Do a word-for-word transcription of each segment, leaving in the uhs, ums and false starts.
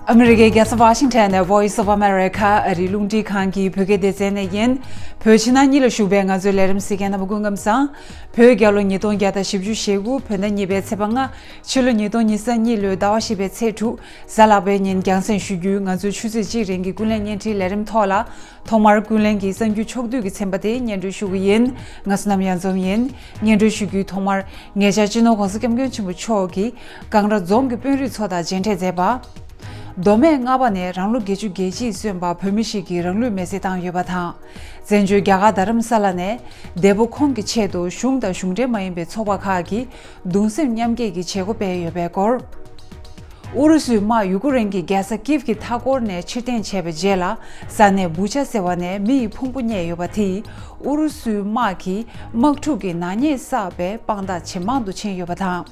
ཨ་མི་རི་ཀའི་རྒྱལ་ས་ཝ་ཤིང་ཊོན་ནས་Voice of America ཨ་རིའི་རླུང་འཕྲིན་ཁང་གི་བོད་སྐད་སྡེ་ཚན་ནས་ཡིན། བོད་ཕྱི་ནང་གཉིས་ལ་བཞུགས་པའི་ང་ཚོའི་ལས་རིམ་གཟིགས་མཁན་རྣམ་པ་སྐུ་ཁམས་བཟང་། བོད་རྒྱལ་ལོ་ཉིས་སྟོང་བརྒྱ་དང་བཞི་བཅུ་ཞེ་དགུ་བོད་ཟླ་གཉིས་པའི་ཚེས་པ་ལྔ། ཕྱི་ལོ་ཉིས་སྟོང་ཉི་ཤུ་རྩ་གཉིས་ལོའི་ཟླ་བ་བཞི་པའི་ཚེས་དྲུག་གཟའ་ལྷག་པའི་ཉིན་རྒྱང་སྲིང་ཞུ་རྒྱུའི་ང་ཚོའི་ཆུ་ཚོད་གཅིག་རིང་གི་ཀུན་གླེང་བརྙན་འཕྲིན་ལས་རིམ་ཐོག་ལ། ཐོག་མར་ཀུན་གླེང་གི་གསར་འགྱུར་ཕྱོགས་བསྡུས་ཀྱི་ཚན་པ་དེ་སྙན་སྒྲོན་ཞུ་གི་ཡིན། ང་བསོད་ནམས་གཡང་འཛོམས་ཡིན། སྙན་སྒྲོན་ཞུ་རྒྱུའི་ཐོག་མར་ཉེ་ཆར་སྤྱི་ནོར་༸གོང་ས་༸སྐྱབས་མགོན་ཆེན་པོ་མཆོག་གིས་ཀང་ར་རྫོང་གི་དཔོན་རིགས་ཚོ་དང་མཇལ་འཕྲད་མཛད་པ། མདོ་སྨད་རྔ་པ་ནས་རང་ལོ་བརྒྱད་ཅུ་གྱ་གཅིག་སོན་པ་བོད་མི་ཞིག་གིས་རང་ལུས་མེར་སྲེག་བཏང་ཡོད་པ་དང་། བཙན་བྱོལ་རྒྱ་གར་རྡ་རམ་ས་ལ་ནས་འདས་པོ་ཁོང་གི་ཆེད་དུ་གཞུང་དང་གཞུང་འབྲེལ་མ་ཡིན་པའི་ཚོགས་པ་ཁག་གིས་གདུང་སེམས་མཉམ་སྐྱེད་ཀྱི་བྱེད་སྒོ་སྤེལ་ཡོད་པའི་སྐོར། ཨུ་རུ་སུའི་དམག་ཡུ་ཀེ་རེན་གྱི་རྒྱལ་ས་ཀིབ་ཀྱི་མཐའ་འཁོར་ནས་ཕྱིར་འཐེན་བྱས་པའི་རྗེས་ལ། ས་གནས་བུ་ཆ་ཟེར་བ་ནས་མི་ཡི་ཕུང་པོ་རྙེད་ཡོད་པ་དེས་ཨུ་རུ་སུའི་དམག་གིས་དམག་འཁྲུག་གི་ནག་ཉེས་བསགས་པའི་དཔང་རྟགས་ཇེ་མང་དུ་ཕྱིན་ཡོད་པ་དང་།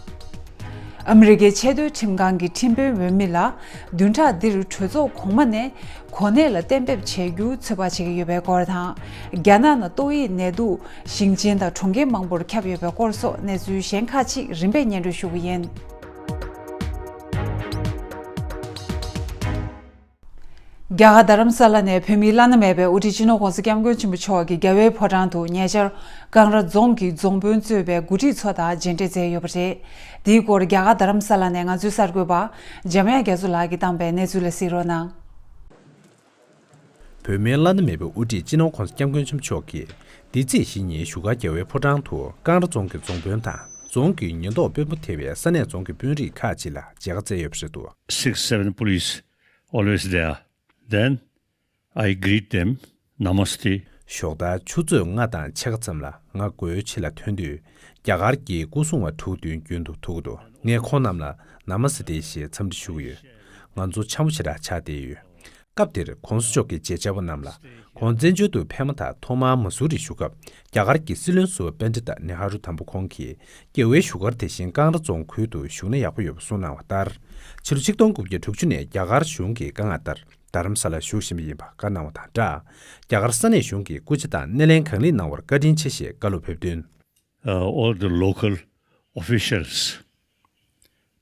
ཨ་མི་རི་ཀའི་ཆེས་མཐོའི་ཁྲིམས་ཁང་གི་ཁྲིམས་དཔོན་འོས་མི་ལ་བདུན་ཕྲག་འདིར་གྲོས་ཚོགས་གོང་མ་ནས་གོ་གནས་ལ་གཏན་འབེབས་བྱེད་རྒྱུ་ཚོད་དཔག་བྱེད་ཀྱི་ཡོད་པའི་སྐོར་དང་། རྒྱ་ནག་ནང་ཏོག་དབྱིབས་ནད་དུག་ཞིང་ཆེན་དང་གྲོང་ཁྱེར་མང་པོར་ཁྱབ་ཡོད་པའི་སྐོར་སོགས་གནས་ཚུལ་གཞན་ཁག་ཅིག་རིམ་པས་སྙན་སྒྲོན་ཞུ་གི་ཡིན། རྒྱ་གར་རྡ་རམ་ས་ལ་ནས་བོད་མིའི་བླ་ན་མེད་པའི་དབུ་ཁྲིད་སྤྱི་ནོར་༸གོང་ས་༸སྐྱབས་མགོན་ཆེན་པོ་མཆོག་གིས་རྒྱལ་བའི་ཕོ་བྲང་དུ་ཉེ་ཆར་ཀང་ར་རྫོང་གི་རྫོང་དཔོན་གཙོས་པའི་འགོ་ཁྲིད་ཚོ་དང་མཇལ་འཕྲད་མཛད་ཡོད་པ་རེད། དེའི་སྐོར་རྒྱ་གར་རྡ་རམ་ས་ལ་ནས་ང་ཚོའི་གསར་འགོད་པ་འཇམ་དབྱངས་རྒྱ་མཚོ་ལགས་ཀྱིས་བཏང་པའི་གནས་ཚུལ་ལ་གཟིགས་རོགས་གནང་། བོད་མིའི་བླ་ན་མེད་པའི་དབུ་ཁྲིད་སྤྱི་ནོར་༸གོང་ས་༸སྐྱབས་མགོན་ཆེན་པོ་མཆོག་གིས་འདི་ཚེས་བཞི་ཉིན་བཞུགས་སྒར་རྒྱལ་བའི་ཕོ་བྲང་དུ་ཀང་ར་རྫོང་གི་རྫོང་དཔོན་དང་རྫོང་གི་ཉེན་རྟོག་དཔོན་པོ་ཐེ་བའི་ས་གནས་རྫོང་གི་དཔོན་རིགས་ཁག་ཅིག་ལ་མཇལ་ཁ་བསྩལ་ཡོད་པ་རེད་འདུག། Six, seven police always there. Then I greet them, Namaste. ཞོགས་ལྟར་ཆུ་ཚོད་ལྔ་དང་ཕྱེད་ཀ་ཙམ་ལ་ང་སྒོའི་ཕྱི་ལ་ཐོན་དུས། རྒྱ་གར་གྱི་སྐུ་སྲུང་བ་དྲུག་མདུན་རྒྱུན་དུ་ཐུག་འདུག། ངས་ཁོང་རྣམས་ལ་ན་མ་སི་ཏེ་ཞེས་འཚམས་འདྲི་ཞུ་གི་ཡོད། ང་ཚོ་འཆམ་པོ་ཞེ་དྲག་ཆགས་བསྡད་ཡོད། སྐབས་དེར་༸གོང་ས་མཆོག་གིས་མཇལ་བཅར་བ་རྣམས་ལ། ཁོང་བཙན་བྱོལ་དུ་ཕེབས་མ་ཐག་ཐོག་མར་མ་སུ་རི་བཞུགས་སྐབས། རྒྱ་གར་གྱི་སྲིད་བློན་ཟུར་པ་པཎྜི་ཏ་ནེ་ཧ་རུ་དམ་པ་ཁོང་གིས་རྒྱལ་བའི་བཞུགས་སྒར་དེ་བཞིན་ཀང་ར་རྫོང་ཁུལ་དུ་བཞུགས་ན་ཡག་པོ་ཡོད་པ་གསུངས་གནང་བ་ལྟར། ཕྱི་ལོ་ཆིག་སྟོང་དགུ་བརྒྱ་དྲུག་ཅུ་ནས་རྒྱ་གར་གཞུང་གི་བཀའ་མངགས་ལྟར། རྡ་རམ་ས་ལར་བཞུགས་བཞིན་པ་ཡིན་པ་བཀའ་གནང་བ་དང་སྦྲགས། རྒྱ་གར་ས་གནས་གཞུང་གིས་སྐུ་ཕྱྭ་དང་སྣེ་ལེན་གང་ལེགས་གནང་བར་བཀའ་དྲིན་ཆེ་ཞེས་བཀའ་སློབ་ཕེབས་དོན། Uh, all the local officials,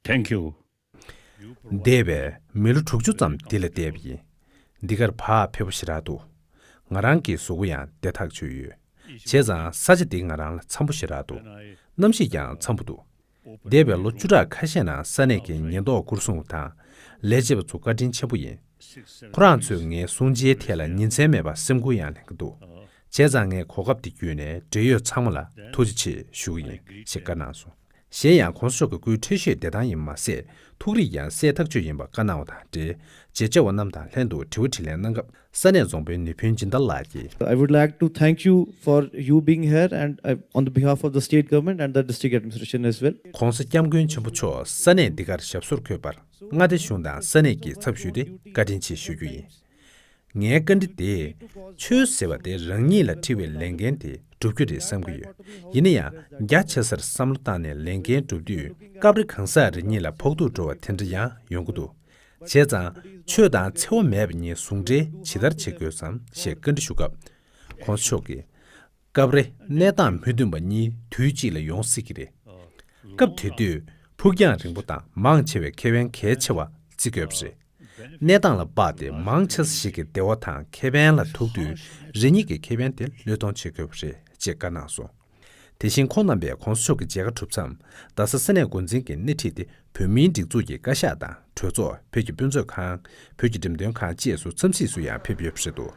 thank you. འདས་པའི་མི་ལོ་དྲུག་ཅུ་ཙམ་འདི་ལ་བསྡད་པ་ཡིན། འདི་གར་བག་ཕེབས་པོ་ཞེ་དྲག་འདུག། ང་རང་གི་གཟུགས་པོ་ཡང་བདེ་ཐག་ཆོད་ཡོད། བྱས་ཙང་ས་ཆ་འདི་ང་རང་ལ་འཚམ་པོ་ཞེ་དྲག་འདུག། གནམ་གཤིས་ཀྱང་འཚམ་པོ་འདུག། འདས་པའི་ལོ་བཅུ་ཕྲག་ཁ་ཤས་ནང་ས་གནས་ཀྱི་ཉེན་རྟོག་སྐོར་སྲུང་དང་ལས་བྱེད་པ་ཚོ་བཀའ་དྲིན་ཆེན་པོ་ཡིན། ཁོ་རང་ཚོས་ངའི་གསུང་ཆོས་ཐད་ལ་ཉིན་མཚན་མེད་པར་སེམས་ཁུར་ཡང་ལེན་གྱི་འདུག། བྱས་ཙང་ངས་གོ་སྐབས་འདི་བརྒྱུད་ནས་འབྲེལ་ཡོད་ཚང་མ་ལ་ཐུགས་རྗེ་ཆེ་ཞུ་གི་ཡིན་ཞེས་བཀའ་གནང་སོང་། གཞན་ཡང་༸གོང་ས་མཆོག་གི་སྐུའི་འཕྲོད་བཞེས་བདེ་ཐང་ཡིན་པ་མ་ཟད། ཐུགས་རིག་ཡང་གསལ་ཐག་ཆོད་ཡིན་པ་བཀའ་གནང་བ་དང་འབྲེལ། མཇལ་བཅར་བ་རྣམས་དང་ལྷན་དུ་དྲི་བ་དྲིས་ལན་གནང་སྐབས། ས་གནས་རྫོང་དཔོན་ནི་ཕུན་སྦྱིན་བདག་ལགས་ཀྱིས། I would like to thank you for you being here and, uh, on the behalf of the state government and the district administration as well. ༸གོང་ས་༸སྐྱབས་མགོན་ཆེན་པོ་མཆོག་ས་གནས་འདི་གར་ཞབས་སོར་འཁོད་པར་མངའ་སྡེ་གཞུང་དང་ས་གནས་ཀྱི་ཚབ་ཞུས་ཏེ་བཀའ་དྲིན་ཆེ་ཞུ་རྒྱུ་ཡིན། ངའི་བཀའ་འདྲི་དེ། ཆོས་ཟེར་བ་དེ་རང་ཉིད་ལ་འཁྲི་བའི་ལས་འགན་དེ་སྒྲུབ་རྒྱུ་རེད་བསམ་གྱི་ཡོད། ཡིན་ན་ཡང་རྒྱ་ཆེ་སར་བསམ་བློ་བཏང་ནས་ལས་འགན་སྒྲུབ་དུས་སྐབས་རེ་གང་ཟག་རེ་གཉིས་ལ་ཕོག་ཐུག་འགྲོ་བ་དེ་འདྲ་ཡང་ཡོང་གི་འདུག། བྱས་ཙང་ཆོས་དང་འཚེ་བ་མེད་པ་གཉིས་ཟུང་འབྲེལ་ཇི་ལྟར་བྱེད་དགོས་སམ་ཞེས་བཀའ་འདྲི་ཞུ་སྐབས། ༸གོང་ས་མཆོག་གིས། སྐབས་རེ་གནས་སྟངས་མི་མཐུན་པ་གཉིས་དུས་གཅིག་ལ་ཡོང་སྲིད་ཀྱི་རེད། སྐབས་དེ་དུས་ཕུགས་རྒྱང་རིང་པོ་དང་མང་ཆེ་བའི་ཁེ་ཕན་གལ་ཆེ་བ་བརྩི་དགོས་པ་རེད། གནས་སྟངས་ལ་དཔག་སྟེ་མང་ཆེ་ས་ཞིག་གི་བདེ་བ་དང་ཁེ་ཕན་ལ་ཐུག་དུས་རེ་གཉིས་ཀྱི་ཁེ་ཕན་དེ་བློས་གཏོང་བྱེད་དགོས་པ་རེད་ཅེས་བཀའ་གནང་སོང་། དེ་བཞིན་ཁོང་རྣམ་པས་༸གོང་ས་མཆོག་གི་མཇལ་ཁ་གྲུབ་མཚམས་རྡ་ས་ས་གནས་འགོ་འཛིན་གྱི་སྣེ་ཁྲིད་དེ་བོད་མིའི་སྒྲིག་འཛུགས་ཀྱི་བཀའ་ཤག་དང་གྲོས་ཚོགས། བོད་ཀྱི་དཔེ་མཛོད་ཁང་། བོད་ཀྱི་འགྲེམས་སྟོན་ཁང་བཅས་སུ་འཚམས་གཟིགས་སུ་ཡང་ཕེབས་ཡོད་པ་རེད་འདུག།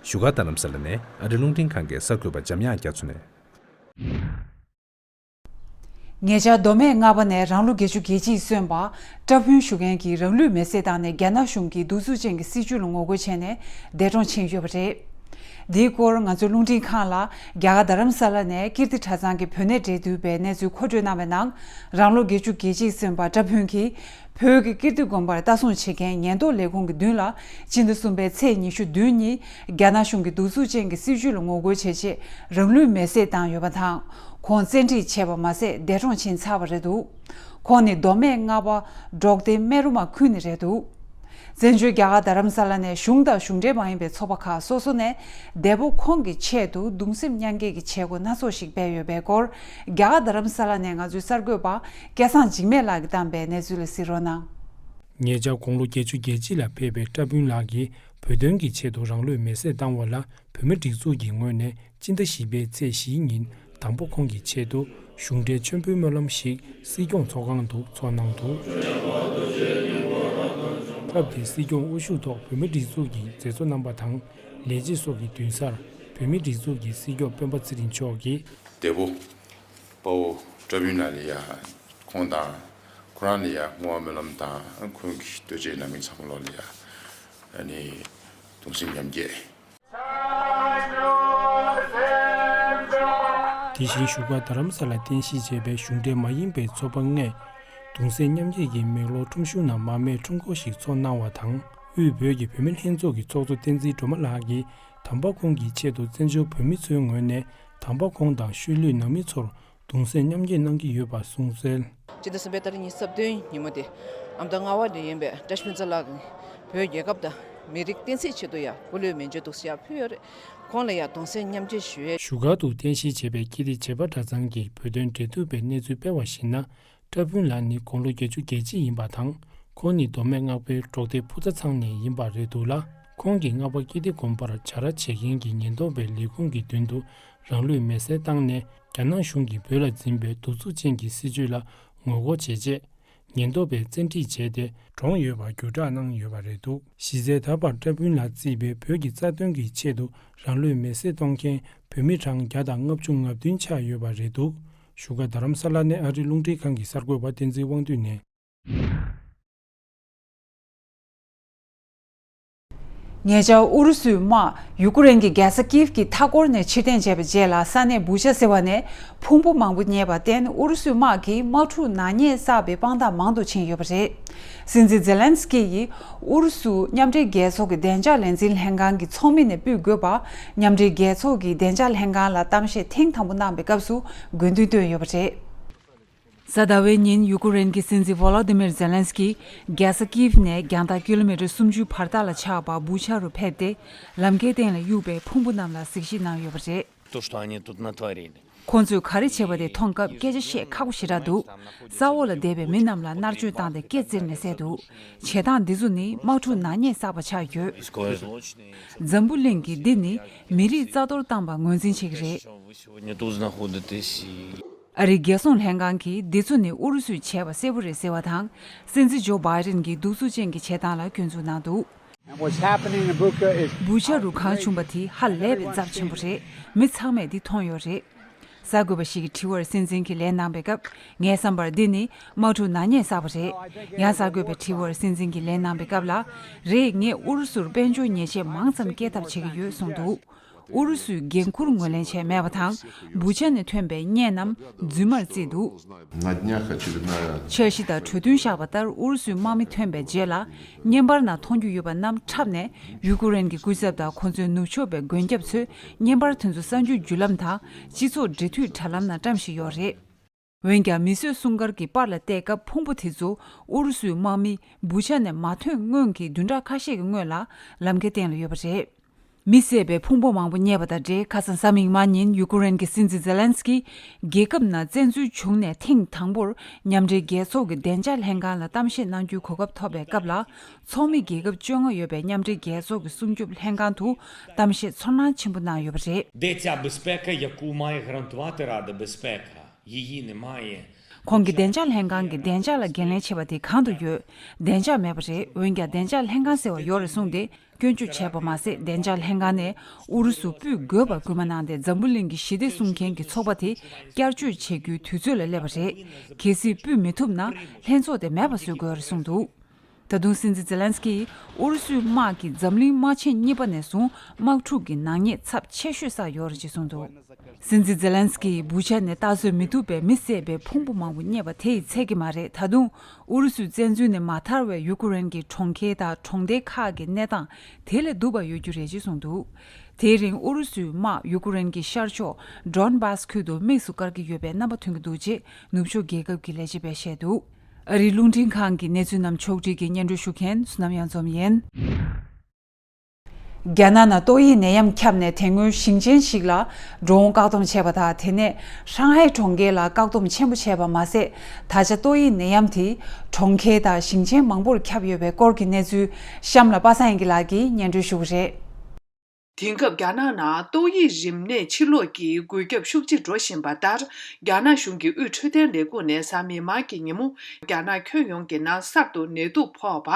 བཞུགས་སྒར་རྡ་རམ་ས་ལ་ནས་ཨ་རི་རླུང་འཕྲིན་ཁང་གི་གསར་འགོད་པ་འཇམ་དབྱངས་རྒྱ་མཚོ་ནས། ཉེ་ཆར་མདོ་སྨད་རྔ་པ་ནས་རང་ལོ་བརྒྱད་ཅུ་གྱ་གཅིག་སོན་པ་སྐྲ་ཕུང་ཞུ་མཁན་གྱིས་རང་ལུས་མེར་སྲེག་བཏང་ནས་རྒྱ་ནག་གཞུང་གི་གདུག་རྩུབ་ཅན་གྱི་སྲིད་བྱུས་ལ་ངོ་རྒོལ་བྱས་ནས་འདས་གྲོངས་ཕྱིན་ཡོད་པ་རེད། འདིའི་སྐོར་ང་ཚོའི་རླུང་འཕྲིན་ཁང་ལ་རྒྱ་གར་རྡ་རམ་ས་ལ་ནས་ཀིརྟི་གྲྭ་ཚང་གི་བོད་གནས་འབྲེལ་མཐུད་པས་གནས་ཚུལ་མཁོ་སྤྲོད་གནང་བའི་ནང་། རང་ལོ་བརྒྱད་ཅུ་གྱ་གཅིག་སོན་པ་སྐྲ་ཕུང་གིས་བོད་ཀྱི་ཀིརྟི་དགོན་པར་ལྟ་སྲུང་བྱེད་མཁན་ཉེན་རྟོག་ལས་ཁུངས་ཀྱི་མདུན་ལ་སྤྱི་ཟླ་གསུམ་པའི་ཚེས་ཉི་ཤུ་བདུན་ཉིན་རྒྱ་ནག་གཞུང་གི་གདུག་རྩུབ་ཅན་གྱི་སྲིད་བྱུས་ལ་ངོ་རྒོལ་བྱེད་ཆེད་རང་ལུས་མེར་སྲེག་བཏང་ཡོད་པ་དང་། ཁོང་བཙན་ཁྲིད་བྱས་པ་མ་ཟད་འདས་གྲོངས་ཕྱིན་ཚར་བ་རེད་འདུག། ཁོང་ནི་མདོ་སྨད་རྔ་པ་འབྲོག་སྡེ་སྨན་རུ་མ་ཁུལ་ནས་རེད་འདུག། བཙན་བྱོལ་རྒྱ་གར་རྡ་རམ་ས་ལ་ནས་གཞུང་དང་གཞུང་འབྲེལ་མ་ཡིན་པའི་ཚོགས་པ་ཁག་སོ་སོ་ནས་འདས་པོ་ཁོང་གི་ཆེད་དུ་གདུང་སེམས་མཉམ་སྐྱེད་ཀྱི་བྱེད་སྒོ་སྣ་ཚོགས་ཤིག་སྤེལ་ཡོད་པའི་སྐོར། རྒྱ་གར་རྡ་རམ་ས་ལ་ནས་ང་ཚོའི་གསར་འགོད་པ་སྐལ་བཟང་འཇིགས་མེད་ལགས་ཀྱིས་བཏང་པའི་གནས་ཚུལ་ལ་གཟིགས་རོགས་གནང་། ཉེ་ཆར་དགུང་ལོ་བརྒྱད་ཅུ་གྱ་གཅིག་ལ་ཕེབས་པའི་བཀྲ་ཕུན་ལགས་ཀྱིས་བོད་དོན་གྱི་ཆེད་དུ་རང་ལུས་མེར་སྲེག་བཏང་བ་ལ་བོད་མི་སྒྲིག་འཛུགས་ཀྱི་ངོས་ནས་སྤྱི་ཟླ་བཞི་པའི་ཚེས་བཞིའི་ཉིན་དང་པོ་ཁོང་གི་ཆེད་དུ་གཞུང་འབྲེལ་མཆོད་འབུལ་སྨོན་ལམ་ཞིག་སྲིད་སྐྱོང་ཚོགས་ཁང་དུ་ཚོགས་གནང་འདུག་སྐབས་དེར་སྲིད་སྐྱོང་དབུ་བཞུགས་ཐོག་བོད་མི་སྒྲིག་འཛུགས་ཀྱི་མཛད་གཙོ་རྣམ་པ་དང་ལས་བྱེད་སོགས་ཀྱི་མདུན་སར་བོད་མི་སྒྲིག་འཛུགས་ཀྱི་སྲིད་སྐྱོང་སྤེན་པ་ཚེ་རིང་མཆོག་གིས། འདས་པོ་དཔའ་བོ་བཀྲ་བྷིན་ལགས་ལ་ཡ་ཁོང་དང་ཁོ་རང་ལ་ཡ་བསྔོ་བ་སྨོན་ལམ་དང་ཁོང་གི་ལྟོ་ཆས་སྣ་མིན་ཚང་མ་ལོག་ལ་ཡ་ཨ་ནི་གདུང་སེམས་མཉམ་སྐྱེད། དེ་བཞིན་བཞུགས་སྒར་རྡ་རམ་ས་ལར་རྟེན་གཞི་བྱས་པའི་གཞུང་འབྲེལ་མ་ཡིན་པའི་ཚོགས་པ་ལྔས་གདུང་སེམས་མཉམ་སྐྱེད་ཀྱི་མེག་ལོར་ཁྲོམ་གཞུང་ནང་མར་མེའི་ཁྲོམ་སྐོར་ཞིག་ཚོགས་གནང་བ་དང་། དབུས་བོད་ཀྱི་བུད་མེད་ལྷན་ཚོགས་ཀྱི་ཚོགས་གཙོ་བསྟན་འཛིན་སྒྲོལ་མ་ལགས་ཀྱིས་དམ་པ་ཁོང་གི་ཆེད་དུ་བཙན་བྱོལ་བོད་མི་ཚོའི་ངོས་ནས་དམ་པ་ཁོང་དང་ཤུལ་ལུས་ནང་མི་ཚོར་གདུང་སེམས་མཉམ་སྐྱེད་གནང་གི་ཡོད་པ་གསུངས་གསལ། སྤྱི་ཟླ་གསུམ་པའི་ཏ་རིག་ཉི་ཤུ་རྩ་བདུན་ཉིན་མོ་དེ་ཨ་མདོ་རྔ་བ་ནས་ཡིན་པའི་བཀྲ་ཤིས་ཕུན་ཚོགས་ལགས་ཀྱིས་བོད་རྒྱལ་ཁབ་དང་མི་རིགས་བསྟན་སྲིད་ཆེད་དུ་ཡང་སྐུ་ལུས་མེ་མཆོད་དུ་ཡང་ཕུལ་ཡོད་རེད། ཁོང་ལ་ཡང་གདུང་སེམས་མཉམ་སྐྱེད་ཞུ་ཡས། བཞུགས་སྒར་དུ་རྟེན་གཞི་བྱས་པའི་ཀིརྟི་བྱེས་པ་གྲྭ་ཚང་གི་བོད་དོན་འབྲེལ་མཐུད་པའི་གནས་ཚུལ་སྤེལ་བར་གཞིགས་ན། བཀྲ་ཕུན་ལགས་ནི་དགུང་ལོ་བརྒྱད་ཅུ་གྱ་གཅིག་ཡིན་པ་དང་། ཁོང་ནི་མདོ་སྨད་སྔགས་པའི་འབྲོག་སྡེ་ཕུ་ཚ་ཚང་ནས་ཡིན་པ་རེད་འདུག་ལ། ཁོང་གིས་སྔགས་པ་ཀིརྟི་དགོན་པར་བྱ་ར་བྱེད་མཁན་གྱི་ཉེན་རྟོག་པའི་ལས་ཁུངས་ཀྱི་མདུན་དུ་རང་ལུས་མེར་སྲེག་བཏང་ནས། རྒྱ་ནག་གཞུང་གིས་བོད་ལ་འཛིན་པའི་གདུག་རྩུབ་ཅན་གྱི་སྲིད་བྱུས་ལ་ངོ་རྒོལ་བྱས་རྗེས། ཉེན་རྟོག་པས་བཙན་ཁྲིད་བྱས་ཏེ། གྲོངས་ཡོད་པར་བརྒྱུད་བསྒྲགས་གནང་ཡོད་པ་རེད་འདུག་གཞི་རྩའི་ད་བར་བཀྲ་ཕུན་ལགས་གཙོས་པའི་བོད་ཀྱི་རྩ་དོན་གྱི་ཆེད་དུ་རང་ལུས་མེར་སྲེག་གཏོང་མཁན་བོད་མི་གྲངས་བརྒྱ་དང་ལྔ་བཅུ་ང་བདུན་ཆགས་ཡོད་པ་རེད་འདུག་བཞུགས་སྒར་རྡ་རམ་ས་ལ་ནས་ཨ་རི་རླུང་འཕྲིན་ཁང་གི་གསར་འགོད་པ་བསྟན་འཛིན་དབང་འདུས་ནས། ཉེ་ཆར་ཨུ་རུ་སུའི་དམག་ཡུ་ཀེ་རེན་གྱི་རྒྱལ་ས་ཀིབ་ཀྱི་མཐའ་འཁོར་ནས་ཕྱིར་འཐེན་བྱས་པའི་རྗེས་ལ་ས་གནས་བུ་ཆ་ཟེར་བ་ནས་ཕུང་པོ་མང་པོ་རྙེད་པར་བརྟེན། ཨུ་རུ་སུའི་དམག་གིས་དམག་འཁྲུག་ནག་ཉེས་བསགས་པའི་དཔང་རྟགས་མང་དུ་ཕྱིན་ཡོད་པ་རེད། སྲིད་འཛིན་ཛེ་ལན་སི་ཀི་ཡིས་ཨུ་རུ་སུ་མཉམ་འབྲེལ་རྒྱལ་ཚོགས་ཀྱི་བདེ་འཇགས་ལས་འཛིན་ལྷན་ཁང་གི་ཚོགས་མི་ནས་ཕུད་དགོས་པ། མཉམ་འབྲེལ་རྒྱལ་ཚོགས་ཀྱི་བདེ་འཇགས་ལྷན་ཁང་ལ་གཏམ་བཤད་ཐེངས་དང་པོ་གནང་པའི་སྐབས་སུ་དགོས་འདུན་བཏོན་ཡོད་པ་རེད། གཟའ་ཟླ་བའི་ཉིན་ཡུ་ཀེ་རེན་གྱི་སྲིད་འཛིན་ཝོ་ལོ་དི་མིར་ཛེ་ལན་སི་ཀི་རྒྱལ་ས་ཀིབ་ནས་རྒྱང་ཐག་ཀི་ལོ་མི་ཊར་སུམ་ཅུ་བར་ཐག་ལ་ཆགས་པ་བུ་ཆ་རུ་ཕེབས་ཏེ། ལམ་ཁའི་སྟེང་ལ་གཡུགས་པའི་ཕུང་པོ་རྣམས་ལ་གཟིགས་ཞིབ་གནང་ཡོད་པ་རེད། То, что они тут натворили. ཁོང་ཚོས་ག་རེ་བྱས་པ་དེ་མཐོང་སྐབས་སྐད་ཆ་བཤད་ཁག་པོ་ཞེ་དྲག་འདུག་ས་འོག་ལ་བསྡད་པའི་མི་རྣམས་ལ་མནར་གཅོད་བཏང་སྟེ་སྐེ་བཙིར་ནས་བསད་འདུག་བྱེད་སྟངས་འདི་ཚོ་ནི་དམག་འཁྲུག་ནག་ཉེས་བསགས་པ་ཆགས་ཡོད། འཛམ་བུ་གླིང་གིས་འདི་ནི་མི་རིགས་རྩ་གཏོར་བཏང་པ་ངོས་འཛིན་བྱེད་ཀྱི་རེད། Вы сегодня тут находитесь и ཨ་རིའི་རྒྱལ་སྲུང་ལྷན་ཁང་གིས་འདི་ཚོ་ནི་ཨུ་རུ་སུས་བྱས་པ་གསལ་པོ་རེད་ཟེར་བ་དང་། སྲིད་འཛིན་ཇོ་བྷའི་ཌེན་གྱི་གདུག་རྩུབ་ཅན་གྱི་བྱེད་སྟངས་ལ་སྐྱོན་འཛུགས་གནང་འདུག And what's happening in Bucha is བུ་ཆ་རུ་གང་བྱུང་པ་དེ་ཧ་ལས་པའི་ཚབས་ཆེན་པོ་རེད། མི་ཚང་མས་འདི་མཐོང་ཡོད་རེད། གསར་འགོད་པ་ཞིག་གིས་དྲི་བར་སྲིད་འཛིན་གྱིས་ལན་གནང་པའི་སྐབས། ངའི་བསམ་པར་འདི་ནི་དམག་འཁྲུག་ནག་ཉེས་བསགས་པ་རེད། ཡང་གསར་འགོད་པས་དྲི་བར་སྲིད་འཛིན་གྱིས་ལན་གནང་པའི་སྐབས་ལ། རེད། ངས་ཨུ་རུ་སུར་དཔལ་འབྱོར་ཉེས་ཆད་མང་ཙམ་སྐྱེལ་ཐབས་བྱེད་ཀྱི་ཡོད་གསུངས་འདུག་ཨུ་རུ་སུས་འགན་འཁུར་ངོས་ལེན་བྱས་མེད་པ་དང་། བུ་ཆ་ནས་ཐོན་པའི་བརྙན་རྣམས་རྫུན་མར་བརྩིས་འདུག На днях очередная འཆར་གཞི་དང་གྲོས་མཐུན་བཞག་པ་ལྟར་ཨུ་རུ་སུའི་དམག་མི་ཐོན་པའི་རྗེས་ལ། བརྙན་པར་ནང་མཐོང་རྒྱུ་ཡོད་པ་རྣམས་འཁྲབ་ནས། ཡུ་ཀེ་རེན་གྱི་སྐུ་ཚབ་དང་ཁོ་ཚོའི་ནུབ་ཕྱོགས་པའི་མགོན་སྐྱབས་ཚོས་བརྙན་པར་དེ་ཚོ་གསར་འགྱུར་བརྒྱུད་ལམ་དང་སྤྱི་ཚོགས་འབྲེལ་མཐུད་དྲ་ལམ་ནང་བཀྲམ་བཞིན་ཡོད་རེད། འོན་ཀྱང་། མིས་བཟོས་སྲུང་སྐར་གྱི་པར་ལ་བལྟས་སྐབས། ཕུང་པོ་དེ་ཚོ་ཨུ་རུ་སུའི་དམག་མི་བུ་ཆ་ནས་མ་ཐོན་སྔོན་གྱི་བདུན་ཕྲག་ཁ་ཤས་ཀྱི་སྔོན་ལ་ལམ་ཁའི་སྟེང་ལ་ཡོད་པ་རེད། མི་བསད་པའི་ཕུང་པོ་མང་པོ་རྙེད་པ་དང་འབྲེལ། ཁ་སང་གཟའ་མིག་དམར་ཉིན་ཡུ་ཀེ་རེན་གྱི་སྲིད་འཛིན་ཛེ་ལན་སི་ཀིས་རྒྱལ་ཁབ་ནང་བཙན་འཛུལ་བྱུང་ནས་ཐེངས་དང་པོར་མཉམ་འབྲེལ་རྒྱལ་ཚོགས་ཀྱི་བདེ་འཇགས་ལྷན་ཁང་ལ་གཏམ་བཤད་གནང་རྒྱུའི་གོ་སྐབས་ཐོབ་པའི་སྐབས་ལ། ཚོགས་མི་རྒྱལ་ཁབ་བཅོ་ལྔ་ཡོད་པའི་མཉམ་འབྲེལ་རྒྱལ་ཚོགས་ཀྱི་སྲུང་སྐྱོབ་ལྷན་ཁང་དུ་གཏམ་བཤད་ཚོར་སྣང་ཆེན་པོ་གནང་ཡོད་པ་རེད། Де ця безпека, яку має гарантувати Рада безпеки? Її немає. ཁོང་གིས་བདེ་འཇགས་ལྷན་ཁང་གིས་བདེ་འཇགས་ལ་འགན་ལེན་བྱེད་པ་དེ་གང་དུ་ཡོད། བདེ་འཇགས་མེད་པ་རེད། འོན་ཀྱང་བདེ་འཇགས་ལྷན་ཁང་ཟེར་བ་ཡོད་རེད་གསུངས་ཏེ་སྐྱོན་བརྗོད་བྱས་པ་མ་ཟད། བདེ་འཇགས་ལྷན་ཁང་ནས་ཨུ་རུ་སུ་སྤུད་དགོས་པར་སྐུལ་མ་གནང་སྟེ། འཛམ་བུ་གླིང་གི་ཞི་བདེ་སྲུང་མཁན་གྱི་ཚོགས་པ་དེ་བསྐྱར་བཅོས་བྱེད་རྒྱུའི་དུས་ཚོད་ལ་སླེབས་པ་རེད། གལ་སྲིད་སྤུད་མི་ཐུབ་ན། ལྷན་ཚོགས་དེ་མེད་པ་བཟོ་དགོས་རེད་གསུངས་འདུག་ད་དུང་སྲིད་འཛིན་ཛེ་ལན་སི་ཀིས་ཨུ་རུ་སུའི་དམག་གིས་འཛམ་གླིང་དམག་ཆེན་གཉིས་པ་ནས་བཟུང་དམག་འཁྲུག་གི་ནག་ཉེས་ཚབས་ཆེ་ཤོས་བསགས་ཡོད་རེད་ཅེས་གསུངས་འདུག་སྲིད་འཛིན་ཛེ་ལན་སི་ཀིས་བུ་ཆ་ནས་ལྟ་བཟོད་མི་ཐུབ་པའི་མི་བསད་པའི་ཕུང་པོ་མང་པོ་རྙེད་པ་དེ་ཡིས་ཚད་ཀྱི་མ་རེད། ད་དུང་ཨུ་རུ་སུའི་བཙན་འཛུལ་ནས་མ་ཐར་བའི་ཡུ་ཀེ་རེན་གྱི་གྲོང་ཁྱེར་དང་གྲོང་སྡེ་ཁག་གི་གནས་སྟངས་དེ་ལས་སྡུག་པ་ཡོད་རྒྱུ་རེད་ཅེས་གསུངས་འདུག་དེའི་རིང་ཨུ་རུ་སུའི་དམག་ཡུ་ཀེ་རེན་གྱི་ཤར་ཕྱོགས་ཌོན་བྷཱས་ཁུལ་དུ་དམིགས་སུ་བཀར་གྱི་ཡོད་པའི་རྣམ་པ་ཐོན་གྱི་འདུག་ཅེས་ནུབ་ཕྱོགས་རྒྱལ་ཁབ་ཀྱི་ལས་བྱེད་པས་བཤད་འདུག་ཨ་རིའི་རླུང་འཕྲིན་ཁང་གི་གནས་ཚུལ་རྣམས་ཕྱོགས་སྒྲིག་གིས་སྙན་སྒྲོན་ཞུ་མཁན་བསོད་ནམས་གཡང་འཛོམས་ཡིན། རྒྱ་ནག་ནང་ཏོག་དབྱིབས་ནད་ཡམས་ཁྱབ་ནས་དེ་སྔོན་ཞིང་ཆེན་ཞིག་ལ་འགྲོ་འོང་བཀག་སྡོམ་བྱས་པ་དང་། དེ་ནས་ཧྲང་ཧའེ་གྲོང་ཁྱེར་ལ་བཀག་སྡོམ་ཆེན་པོ་བྱས་པ་མ་ཟད། ད་ཆ་ཏོག་དབྱིབས་ནད་ཡམས་དེ་གྲོང་ཁྱེར་དང་ཞིང་ཆེན་མང་པོར་ཁྱབ་ཡོད་པའི་སྐོར་གྱི་གནས་ཚུལ་གཤམ་ལ་པ་སངས་དབྱངས་སྐྱིད་ལགས་ཀྱིས་སྙན་སྒྲོན་ཞུ་གི་རེད། དེང་སྐབས་རྒྱ་ནག་ནང་ཏོག་དབྱིབས་རིམས་ནད་ཕྱིར་ལོག་གི་འགོས་ཁྱབ་ཤུགས་ཆེ་འགྲོ་བཞིན་པ་ལྟར། རྒྱ་ནག་གཞུང་གི་དབུས་འཕྲོད་བསྟེན་ལས་ཁུངས་ནས་གཟའ་མིག་དམར་གྱི་ཉིན་མོ། རྒྱ་ནག་ཁྱོན་ཡོངས་ཀྱི་ནང་གསར་དུ་ནད་དུག་ཕོག་པ་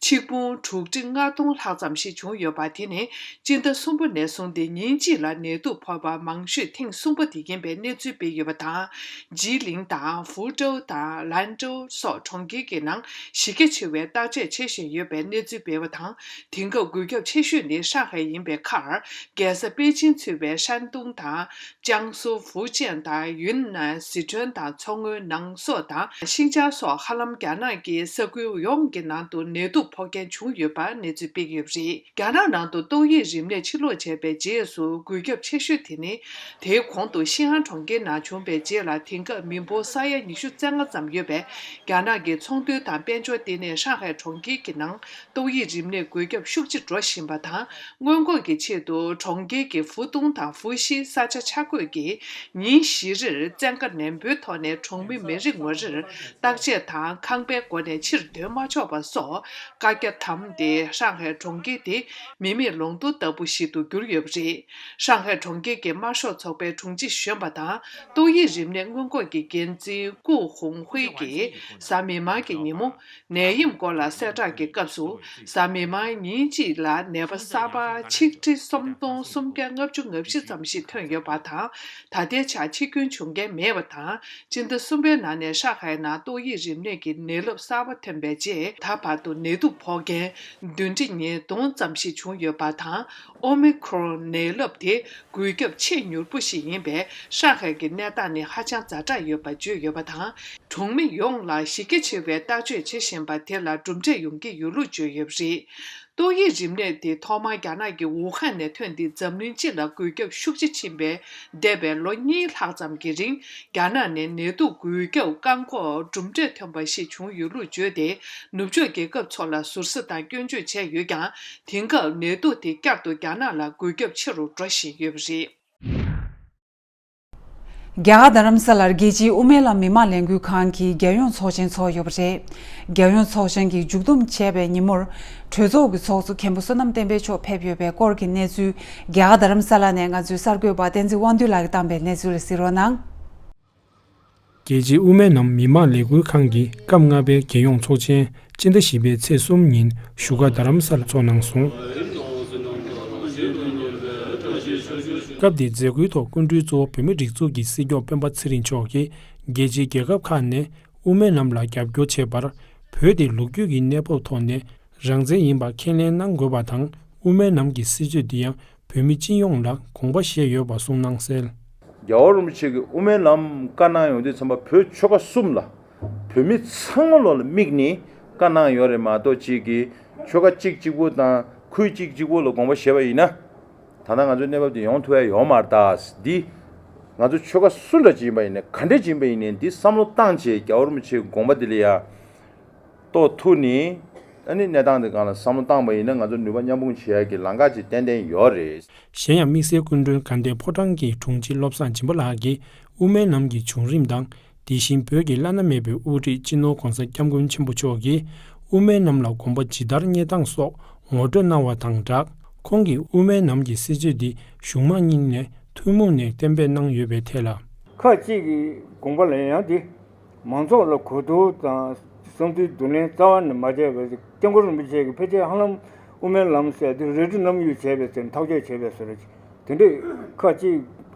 ཆིག་འབུམ་དྲུག་ཁྲི་ལྔ་སྟོང་ལྷག་ཙམ་ཞིག་བྱུང་ཡོད་པ། དེ་ནི་སྤྱི་ཟླ་གསུམ་པ་ནས་བཟུང་སྟེ་ཉིན་གཅིག་ལ་ནད་དུག་ཕོག་པ་མང་ཤོས་ཐེངས་གསུམ་པ་དེ་ཡིན་པའི་གནས་ཚུལ་སྤེལ་ཡོད་པ་དང་། ཇི་ལིང་དང་ཧྥུ་ཀྲོའུ་དང་ལན་ཀྲོའུ་སོགས་གྲོང་ཁྱེར་གྱི་ནང་གཞི་རྒྱ་ཆེ་བའི་བརྟག་དཔྱད་བྱེད་བཞིན་ཡོད་པའི་གནས་ཚུལ་སྤེལ་བ་དང་། དེང་སྐབས་འགོས་ཁྱབ་ཆེ་ཤོས་ནི་ཧྲང་ཧའེ་ཡིན་པའི་ཁར། རྒྱལ་ས་པེ་ཅིང་ཚུད་པའི་ཧྲན་ཏུང་དང་། ཅང་སུ། ཧྥུ་ཅན་དང་ཡུན་ནན། ཟི་ཁྲོན་དང་མཚོ་སྔོན། ནང་སོག་དང་ཤིན་ཅང་སོགས་ཧ་ལམ་རྒྱ་ནག་གི་ས་ཁུལ་ཡོངས་ཀྱི་ནང་དུ་ནད་དུག་ཕོག་མཁན་བྱུང་ཡོད་པ་གནས་ཚུལ་སྤེལ་ཡོད་པ་རེད། རྒྱ་ནག་ནང་དུ་ཏོག་དབྱིབས་རིམས་ནད་ཕྱིར་ལོག་བྱས་པའི་རྗེས་སུ་འགོས་ཁྱབ་ཆེ་ཤོས་དེ་ནི། དེའི་གོང་དུ་ཤིན་ཧྭ་གྲོང་ཁྱེར་ནང་བྱུང་བའི་རྗེས་ལ། དེང་སྐབས་མི་འབོར་ས་ཡ་ཉི་ཤུ་རྩ་ལྔ་ཙམ་ཡོད་པའི་རྒྱ་ནག་གི་ཚོང་དོན་དང་དཔལ་འབྱོར་ལྟེ་གནས་ཧྲང་ཧའེ་གྲོང་ཁྱེར་གྱི་ནང་ཏོག་དབྱིབས་རིམས་ནད་འགོས་ཁྱབ་ཤུགས་ཆེ་འགྲོ་བཞིན་པ་དང་། སྔོན་འགོག་གི་ཆེད་དུ་གྲོང་ཁྱེར་གྱི་ཧྥུ་ཏུང་དང་ཧྥུ་ཤི་ས་ཆ་ཆ་བགོས་ཀྱིས་ཉིན་བཞི་རེར་བཙན་བཀའ་ནན་པོའི་ཐོག་ནས་གྲོང་མི་མི་རེ་ངོ་རེར་བརྟག་དཔྱད་དང་ཁང་པའི་སྒོ་ནས་ཕྱིར་འདོན་མ་ཆོག་པ་སོགས་བཀའ་རྒྱ་བསྡམས་ཏེ། ཧྲང་ཧའེ་གྲོང་ཁྱེར་དེ་མི་མེད་ལུང་སྟོང་ལྟ་བུ་ཞིག་ཏུ་གྱུར་ཡོད་པ་རེད། ཧྲང་ཧའེ་གྲོང་ཁྱེར་གྱི་དམར་ཤོག་ཚོགས་པའི་དྲུང་ཆེ་གཞོན་པ་དང་ཏོག་དབྱིབས་རིམས་ནད་སྔོན་འགོག་གི་འགན་འཛིན་ཀུའུ་ཧུང་ཧུའེ་གིས་གཟའ་མིག་དམར་གྱི་ཉིན་མོ། ནད་ཡམས་སྐོར་ལ་གསལ་བསྒྲགས་ཀྱི་སྐབས་སུ། གཟའ་མིག་དམར་ཉིན་གཅིག་ལ་ནད་པ་གསར་པ་ཆིག་ཁྲི་སུམ་སྟོང་སུམ་བརྒྱ་ལྔ་བཅུ་ང་བཞི་ཙམ་ཞིག་ཐོན་ཡོད་པ་དང་། ད་ལྟའི་ཆར་འཆི་སྐྱོན་བྱུང་མཁན་མེད་པ་དང་། སྤྱི་ཟླ་གསུམ་པའི་ནང་ནས་ཧྲང་ཧའེ་ནང་ཏོག་དབྱིབས་རིམས་ནད་ཀྱི་ནད་རླབས་གསར་པ་ཐོན་པའི་རྗེས། ད་བར་དུ་ནད་དུག་ཕོག་མཁན་བདུན་ཁྲི་ཉིས་སྟོང་ཙམ་ཞིག་བྱུང་ཡོད་པ་དང་། ཨོ་མི་ཁྲོན་ནད་རླབས་དེ་འགོས་ཁྱབ་ཆེས་མྱུར་པོ་ཞིག་ཡིན་པས། ཧྲང་ཧའེ་གི་གནས་སྟངས་ནི་ཧ་ཅང་ཛ་དྲག་ཡོད་པ་བརྗོད་ཡོད་པ་དང་། གྲོང་མི་ཡོངས་ལ་གཞི་རྒྱ་ཆེ་བའི་བརྟག་དཔྱད་བྱེད་བཞིན་པ་དེ་ལ་གྲུབ་འབྲས་ཡོང་གི་ཡོད་ལུགས་བརྗོད་ཡོད་པ་རེད། ཏོག་དབྱིབས་རིམས་ནད་དེ་ཐོག་མར་རྒྱ་ནག་གི་ཝུ་ཧན་ནས་ཐོན་ཏེ། འཛམ་གླིང་སྤྱི་ལ་འགོས་ཁྱབ་ཤུགས་ཆེ་ཕྱིན་པའི་འདས་པའི་ལོ་གཉིས་ལྷག་ཙམ་གྱི་རིང་། རྒྱ་ནག་ནས་ནད་དུག་འགོས་ཁྱབ་བཀག་འགོག་གྲུབ་འབྲས་ཐོན་པ་ཞིག་བྱུང་ཡོད་ལུགས་བརྗོད་དེ། ནུབ་ཕྱོགས་རྒྱལ་ཁབ་ཚོ་ལ་ཟུར་ཟ་དང་སྐྱོན་བརྗོད་བྱས་ཡོད་ཀྱང་། དེང་སྐབས་ནད་དུག་དེ་བསྐྱར་དུ་རྒྱ་ནག་ལ་འགོས་ཁྱབ་ཆེ་རུ་འགྲོ་བཞིན་ཡོད་པ་རེད། རྒྱ་གར་རྡ་རམ་ས་ལར་རྒྱལ་སྤྱིའི་དབུ་མའི་ལམ་མི་མང་ལས་འགུལ་ཁང་གི་རྒྱལ་ཡོངས་ཚོགས་ཆེན་ཚོགས་ཡོད་པ་རེད། རྒྱལ་ཡོངས་ཚོགས་ཆེན་གྱི་མཇུག་བསྡོམས་བྱས་པའི་ཉིན་མོར། གྲོས་ཚོགས་ཀྱི་ཚོགས་གཙོ་མཁན་པོ་བསོད་ནམས་བསྟན་འཕེལ་མཆོག་ཕེབས་ཡོད་པའི་སྐོར་གྱི་གནས་ཚུལ། རྒྱ་གར་རྡ་རམ་ས་ལ་ནས་ང་ཚོའི་གསར་འགོད་པ་བསྟན་འཛིན་དབང་འདུས་ལགས་ཀྱིས་བཏང་པའི་གནས་ཚུལ་ལ་གཟིགས་རོགས་གནང་། རྒྱལ་སྤྱིའི་དབུ་མའི་ལམ་མི་མང་ལས་འགུལ་ཁང་གི་སྐབས་ལྔ་པའི་རྒྱལ་ཡོངས་ཚོགས་ཆེན་སྤྱི་ཟླ་བཞི་པའི་ཚེས་གསུམ་ཉིན་བཞུགས་སྒར་རྡ་རམ་ས་ལར་འཚོགས་གནང་སོང་། སྐབས་དེའི་མཛད་སྒོའི་ཐོག་སྐུ་མགྲོན་གཙོ་བོ་བོད་མིའི་སྒྲིག་འཛུགས་ཀྱི་སྲིད་སྐྱོང་སྤེན་པ་ཚེ་རིང་མཆོག་གིས་རྒྱལ་སྤྱིའི་རྒྱལ་ཁབ་ཁག་ནས་དབུ་མའི་ལམ་ལ་རྒྱབ་སྐྱོར་བྱེད་པར། བོད་དེ་ལོ་རྒྱུས་ཀྱི་གནས་བབ་ཐོག་ནས་རང་བཙན་ཡིན་པ་ཁས་ལེན་གནང་དགོས་པ་དང་། དབུ་མའི་ལམ་གྱི་སྲིད་བྱུས་འདི་ཡང་བོད་མི་སྤྱི་ཡོངས་ལ་དགོངས་པ་བཞེས་ཡོད་པ་གསུངས་གནང་གསལ། རྒྱལ་བ་རིན་པོ་ཆེ་གིས་དབུ་མའི་ལམ་བཀའ་གནང་ཡོང་དུས་ཙམ་པ་བོད་ཆོལ་ཁ་གསུམ་ལ། བོད་མི་ཚང་མ་ལོ་ལ་དམིགས་ནས་བཀའ་གནང་ཡོད་རེད་མ་གཏོགས། གཅིག་གིས་ཆོལ་ཁ་གཅིག་གཅིག་པོ་དང་ཁུལ་གཅིག་གཅིག་པོ་ལ་དགོངས་པ་བཞེས་པ་ཡིན་ན། ད་ལྟ་ང་ཚོའི་གནས་བབ་དེ་ཡོང་ཐུབ་ཡ་ཡོད་མ་རེད་ད། འདི་ང་ཚོ་ཆོལ་ཁ་སུ་འདྲ་ཅིག་ཡིན་པ་ཡིན་ནའི་ག་འདྲ་ཅིག་ཡིན་པ་ཡིན་ནའི་འདི་བསམ་བློ་བཏང་བྱས་རྒྱལ་བ་རིན་པོ་ཆེའི་དགོངས་པ་འདི་ལ་ཡ། རྟོགས་ཐུབ་ནས། ཨ་ནི་གནས་སྟངས་དེ་སྒང་ལ་བསམ་བློ་བཏང་པ་ཡིན་ན་ང་ཚོ་ནུས་པ་མཉམ་སྤུངས་བྱེད་ཡག་གི་ལམ་ཁ་ཅིག་ཏན་ཏན་ཡོད་རེད། གཞན་ཡང་དམིགས་བསལ་སྐུ་མགྲོན་དགའ་ལྡན་ཕོ་བྲང་གི་དྲུང་ཆེ་བློ་བཟང་སྦྱིན་པ་ལགས་ཀྱིས་དབུ་མའི་ལམ་གྱི་བྱུང་རིམ་དང་། དེ་བཞིན་བོད་ཀྱི་བླ་ན་མེད་པའི་དབུ་ཁྲིད་སྤྱི་ནོར་༧གོང་ས་༧སྐྱབས་མགོན་ཆེན་པོ་མཆོག་གིས་དབུ་མའི་ལམ་ལ་དགོངས་པ་ཇི་ལྟར་བཞེས་སྟངས་སོགས་ངོ་སྤྲོད་གནང་བ་དང་སྦྲགས། ཁོང་གིས་དབུ་མའི་ལམ་གྱི་སྲིད་བྱུས་འདི་གཞུང་མང་གཉིས་ནས་ཐུན་མོང་ནས་གཏན་འབེབས་གནང་ཡོད་པའི་ཐད་ལ། ཁག་ཅིག་གི་དགོངས་པ་ལ་ཡང་དེ། མང་ཚོགས་ལ་གོ་བསྡུར་དང་བསམ་ཚུལ་བསྡུ་ལེན་རྩ་བ་ནས་མ་བྱས་པའི་སྐྱབས་མགོན་རིན་པོ་ཆེ་གིས་ཕལ་ཆེར་ཧ་ལམ་དབུ་མའི་ལམ་ཟེར་དེ་རལ་གྲི་གནམ་ཡུལ་བྱས་པའི་ཚེ་ཐག་གཅོད་བྱས་པའི་བཟོ་འདྲ་ཅིག་དེ་འདྲས་ཁག་ཅིག་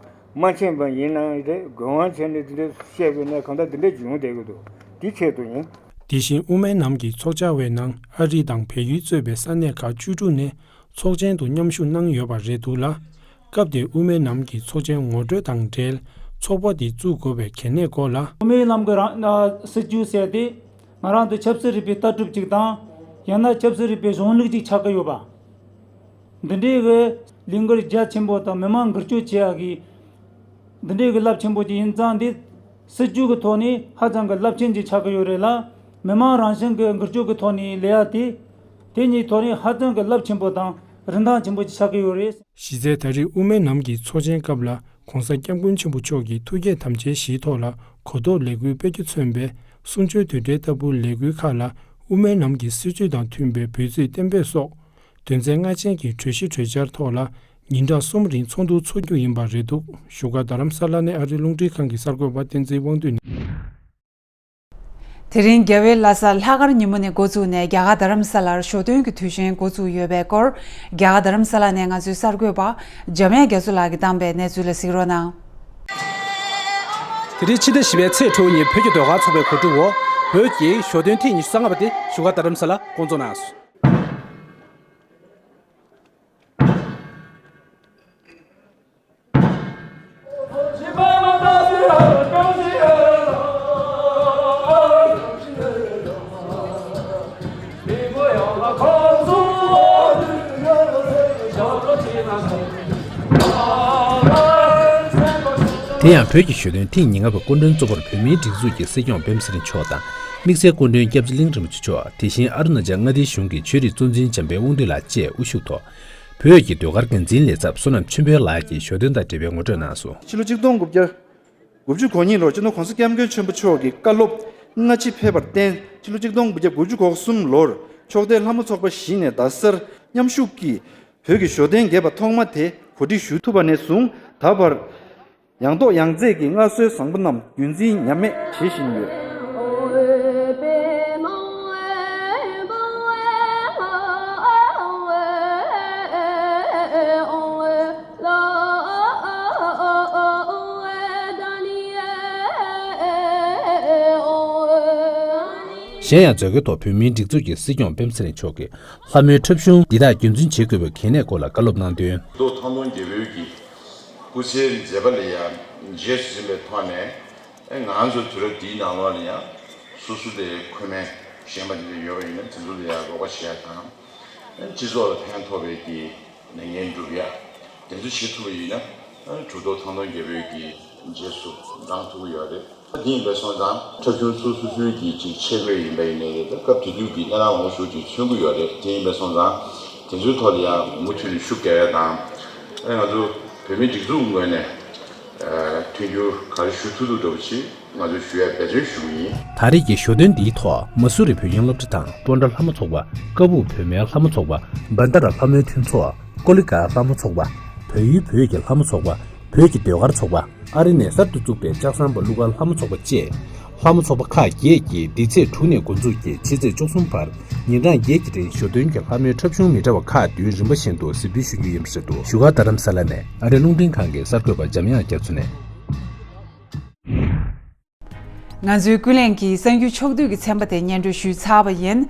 མ་མཁྱེན་པ་ཡིན་ན་རེད། དགོས་དབང་བྱས་ནས་དེ་འདྲས་བཤད་པའི་གནས་གང་ལྟར་དེ་འདྲས་ཅིག་ཡོང་བསྡད་ཀྱི་འདུག་དེའི་ཆེད་དུ་ཡིན། དེ་བཞིན་དབུ་མའི་ལམ་གྱི་ཚོགས་བཅར་བའི་ནང་ཨ་རི་དང་བལ་ཡུལ་གཙོས་པའི་ས་གནས་ཁག་བཅུ་དྲུག་ནས་ཚོགས་ཆེན་དུ་མཉམ་ཞུགས་གནང་ཡོད་པ་རེད་འདུག་ལ། སྐབས་དེར་དབུ་མའི་ལམ་གྱི་ཚོགས་ཆེན་ངོ་སྤྲོད་དང་འབྲེལ་ཚོགས་པ་དེ་བཙུགས་དགོས་པའི་གལ་གནད་སྐོར་ལ། དབུ་མའི་ལམ་གྱི་རང་སྲིད་བྱུས་ཟེར་ཏེ་ང་རང་ཚོ་ཆབ་སྲིད་རིག་པའི་ལྟ་གྲུབ་ཅིག་དང་། ཡང་ན་ཆབ་སྲིད་རིག་པའི་གཞུང་ལུགས་ཅིག་ཆགས་ཀྱི་ཡོད་པ། འདི་འདྲའི་གི་ལས་འགུལ་རྒྱ་ཆེན་པོ་དང་མི་མང་འགུལ་སྐྱོད་བྱེད་ཡག་གི་འདི་འདྲའི་གི་རླབས་ཆེན་པོ་ཅིག་ཡིན་ཙང་། འདི་སྲིད་བྱུས་ཀྱི་ཐོག་ནས་ཧ་ཅང་གི་རླབས་ཆེན་ཅིག་ཆགས་ཀྱི་ཡོད་རེད་ལ། མི་མང་རང་བཞིན་གྱི་འགུལ་སྐྱོད་ཀྱི་ཐོག་ནས་ལས་ཡག་དེ། དེ་གཉིས་ཐོག་ནས་ཧ་ཅང་གི་རླབས་ཆེན་པོ་དང་ རིན་ཐང་ཆེན་པོ་ཅིག་ཆགས་ཀྱི་ཡོད་རེད། གཞི་རྩའི་ད་རེས་དབུ་མའི་ལམ་གྱི་ཚོགས་ཆེན་སྐབས་ལ་༸གོང་ས་༸སྐྱབས་མགོན་ཆེན་པོ་མཆོག་གིས་ཐུགས་བསྐྱེད་དམ་བཅའི་གཞིའི་ཐོག་ལ་གོ་རྟོགས་ལས་འགུལ་སྤེལ་རྒྱུ་མཚོན་པའི་གསུང་ཆོས་དུས་དྲན་ལྟ་བུའི་ལས་འགུལ་ཁག་ལ་དབུ་མའི་ལམ་གྱི་སྲིད་བྱུས་དང་མཐུན་པའི་འབོད་ཚིག་གཏན་འབེབས་སོགས་དོན་ཚན་ལྔ་ཅན་གྱི་གྲོས་གཞི་གྲོས་འཆར་ཐོག་ལ་ཉིན་གྲངས་གསུམ་རིང་ཚོགས་འདུ་འཚོགས་རྒྱུ་ཡིན་པ་རེད་འདུག་བཞུགས་སྒར་རྡ་རམ་ས་ལ་ནས་ཨ་རིའི་རླུང་འཕྲིན་ཁང་གི་གསར་འགོད་པ་བསྟན་འཛིན་དབང་འདུས་ནས། དེ་རིང་རྒྱལ་བའི་ལྷ་ས་ལྷག་དཀར་ཉིན་མོ་ནས་འགོ་བཙུགས་ནས་རྒྱ་གར་རྡ་རམ་ས་ལར་ཞོ་སྟོན་གྱི་དུས་ཆེན་འགོ་བཙུགས་ཡོད་པའི་སྐོར་རྒྱ་གར་རྡ་རམ་ས་ལ་ནས་ང་ཚོའི་གསར་འགོད་པ་འཇམ་དབྱངས་རྒྱ་མཚོ་ལགས་ཀྱིས་བཏང་པའི་གནས་ཚུལ་ལ་གཟིགས་རོགས་གནང་། དེ་རིང་ཕྱི་ཟླ་བཞི་པའི་ཚེས་དྲུག་ཉིན་བོད་ཀྱི་ཟློས་གར་ཚོགས་པའི་གོ་སྒྲིག་འོག་བོད་ཀྱི་ཞོ་སྟོན་ཐེངས་ཉི་ཤུ་རྩ་ལྔ་པ་དེ་བཞུགས་སྒར་རྡ་རམ་ས་ལར་སྐོང་ཚོགས་གནང་སོང་། དེ་ཡང་བོད་ཀྱི་ཞོ་སྟོན་ཐེངས་ཉེར་ལྔ་པ་སྐུ་མགྲོན་གཙོ་བོར་བོད་མིའི་སྒྲིག་འཛུགས་ཀྱི་སྲིད་སྐྱོང་སྤེན་པ་ཚེ་རིང་མཆོག་དང་། དམིགས་བསལ་སྐུ་མགྲོན་སྐྱབས་རྗེ་གླིང་རིན་པོ་ཆེ་མཆོག་དེ་བཞིན་ཨ་རུ་ན་ཅལ་མངའ་སྡེའི་གཞུང་གི་ཆོས་རིག་གཙོ་འཛིན་འཇམ་དཔལ་དབང་འདུས་ལགས་བཅས་དབུ་བཞུགས་ཐོག་བོད་ཀྱི་ཟློས་གར་འགན་འཛིན་ལས་ཚབ་བསོད་ནམས་ཆོས་འཕེལ་ལགས་ཀྱིས་ཞོ་སྟོན་དང་འབྲེལ་བའི་ངོ་སྤྲོད་གནང་སོང་། ཕྱི་ལོ་ཆིག་སྟོང་དགུ་བརྒྱ་དགུ་བཅུ་གོ་གཉིས་ལོར་སྤྱི་ནོར་༸གོང་ས་༸སྐྱབས་མགོན་ཆེན་པོ་མཆོག་གི་བཀའ་སློབ་སྔ་ཕྱི་ཕེབས་པར་བརྟེན། ཕྱི་ལོ་ཆིག་སྟོང་དགུ་བརྒྱ་དགུ་བཅུ་གོ་གསུམ་ལོར་ཕྱོགས་མཐའི་ལྷ་མོ་ཚོགས་པ་གཞི་ནས་རྡ་སར་མཉམ་ཞུགས་ཀྱིས་བོད་ཀྱི་ཞོ་སྟོན་རྒྱས་པ་ཐོག་མ་དེ་གོ་སྒྲིག་ཞུ་ཐུབ་པ་ནས་བཟུང་ད་བར། ཡང་ཐོག་ཡང་རྩེག་གི་མངའ་གསོལ་བཟང་པོ་རྣམས་རྒྱུན་འཛིན་ཉམས་མེད་བྱེད་བཞིན་ཡོད། གཞན་ཡང་མཛད་སྒོའི་ཐོག་བོད་མིའི་སྒྲིག་འཛུགས་ཀྱི་སྲིད་སྐྱོང་སྤེན་པ་ཚེ་རིང་མཆོག་གིས་ལྷ་མོའི་འཁྲབ་གཞུང་འདི་དག་རྒྱུན་འཛིན་བྱེད་དགོས་པའི་གལ་གནད་སྐོར་ལ་བཀའ་སློབ་གནང་དོན། རྡོ་ཐང་སྟོང་རྒྱལ་པོའི་གི་སྐུ་ཚེའི་མཛད་པ་ལ་ཡང་རྗེས་སུ་འཛིན་པའི་ཐོག་ནས། ཨེ་ང་ཚོ་དུས་རབས་འདིའི་ནང་ལོགས་ལ་ཡང་སོ་སོ་ལས་ཁུངས་མེད་གཞན་པ་འདི་འདྲ་ཡོད་པ་ཡིན་ན་དེ་ཚོ་ལ་ཡང་རོགས་པ་བྱེད་ཡ་དང་། ཨེ་སྤྱི་ཚོགས་ལ་ཕན་ཐོགས་པའི་གི་ལས་འགན་སྒྲུབ་ཡ་དེ་ཚོ་བྱེད་ཐུབ་པ་ཡིན་ན། ཨེ་གྲུབ་ཐོབ་ཐང་སྟོང་རྒྱལ་པོའི་གི་རྗེས་སུ་འབྲང་ཐུབ་ཀྱི་ཡོད་རེད། དེ་ཡིན་པ་སོང་ཙང་འཁྲབ་གཞུང་སོ་སོ་སོའི་གི་ཅིག་ཆས་གོས་ཡིན་པ་ཡིན་ནའི་རེད། ད་སྐབས་དེ་དུས་ཀྱི་གནས་སྟངས་ལོངས་ཤུགས་ཅིག་མཚོན་གྱི་ཡོད་རེད། དེ་ཡིན་པ་སོང་ཙང་དེ་ཚོའི་ཐོག་ལ་ཡང་མུ་མཐུད་ནས་ཤུགས་རྒྱག་ཡ་དང་། ཨེ་ང་ཚོ་བོད་མིའི་སྒྲིག་འཛུགས་ངོས་ནས་ཨ་མཐུན་འགྱུར་ག་རེ་ཞུ་ཐུབ་ཐུབ་འདྲ་པོ་ཅིག་ང་ཚོས་ཞུ་ཡ་འབད་བརྩོན་ཞུ་གི་ཡིན། ད་རེས་ཀྱི་ཞོ་སྟོན་འདིའི་ཐོག་མ་སུ་རི་བོད་ཁྱིམ་སློབ་གྲྭ་དང་སྤོན་ཊ་ལྷ་མོ་ཚོགས་པ། ཀ་སྦུག་བོད་མིའི་ལྷ་མོ་ཚོགས་པ། བྷན་དྷ་ར་ལྷ་མོའི་མཐུན་ཚོགས། ཀོ་ལི་གྷལ་ལྷ་མོ་ཚོགས་པ། བལ་ཡུལ་བོད་ཀྱི་ལྷ་མོ་ཚོགས་པ། བོད་ཀྱི་ཟློས་གར་ཚོགས་པ། ཨ་རི་ནས་གསར་དུ་བཙུགས་པའི་ལྕགས་ཟམ་པ་གླུ་གར་ལྷ་མོ་ཚོགས་པ་བཅས། ལྷ་མོ་ཚོགས་པ་ཁག་བརྒྱད་ཀྱིས་འདི་ཚེས་དྲུག་ནས་འགོ་འཛུགས་ཀྱིས་ཕྱི་ཚེས་བཅུ་གསུམ་བར་ཉིན་གྲངས་བརྒྱད་ཀྱི་རིང་ཞོ་སྟོན་གྱི་ལྷ་མོའི་འཁྲབ་གཞུང་མི་འདྲ་བ་ཁག་བདུན་རིམ་པ་བཞིན་དུ་གཟིགས་འབུལ་ཞུ་རྒྱུ་ཡིན་པ་རེད་འདུག་བཞུགས་སྒར་རྡ་རམ་ས་ལ་ནས་ཨ་རིའི་རླུང་འཕྲིན་ཁང་གི་གསར་འགོད་པ་འཇམ་དབྱངས་རྒྱ་མཚོ་ནས། ང་ཚོའི་ཀུན་གླེང་གི་གསར་འགྱུར་ཕྱོགས་བསྡུས་ཀྱི་ཚན་པ་དེ་སྙན་སྒྲོན་ཞུས་ཚར་བ་ཡིན།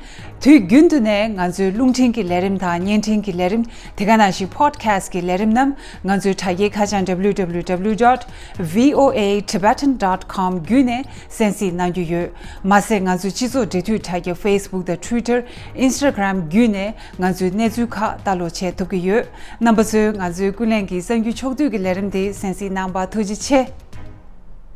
དུས་རྒྱུན་དུ་ནས་ང་ཚོའི་རླུང་འཕྲིན་གྱི་ལས་རིམ་དང་བརྙན་འཕྲིན་གྱི་ལས་རིམ། དེ་ག་ནང་བཞིན་podcast་གི་ལས་རིམ་རྣམས་ང་ཚོའི་དྲ་རྒྱའི་ཁ་བྱང་W W W dot V O A Tibetan dot com བརྒྱུད་ནས་གསན་གཟིགས་གནང་རྒྱུ་ཡོད། མ་ཟད་ང་ཚོའི་སྤྱི་ཚོགས་འབྲེལ་མཐུད་དྲ་རྒྱ་Facebook་དང་Twitter། Instagram་བརྒྱུད་ནས་ང་ཚོའི་གནས་ཚུལ་ཁག་ལྟ་ཀློག་བྱེད་ཐུབ་ཀྱི་ཡོད། རྣམ་པ་ཚོས་ང་ཚོའི་ཀུན་གླེང་གི་གསར་འགྱུར་ཕྱོགས་བསྡུས་ཀྱི་ལས་རིམ་དེ་གསན་གཟིགས་གནང་བར་ཐུགས་རྗེ་ཆེ།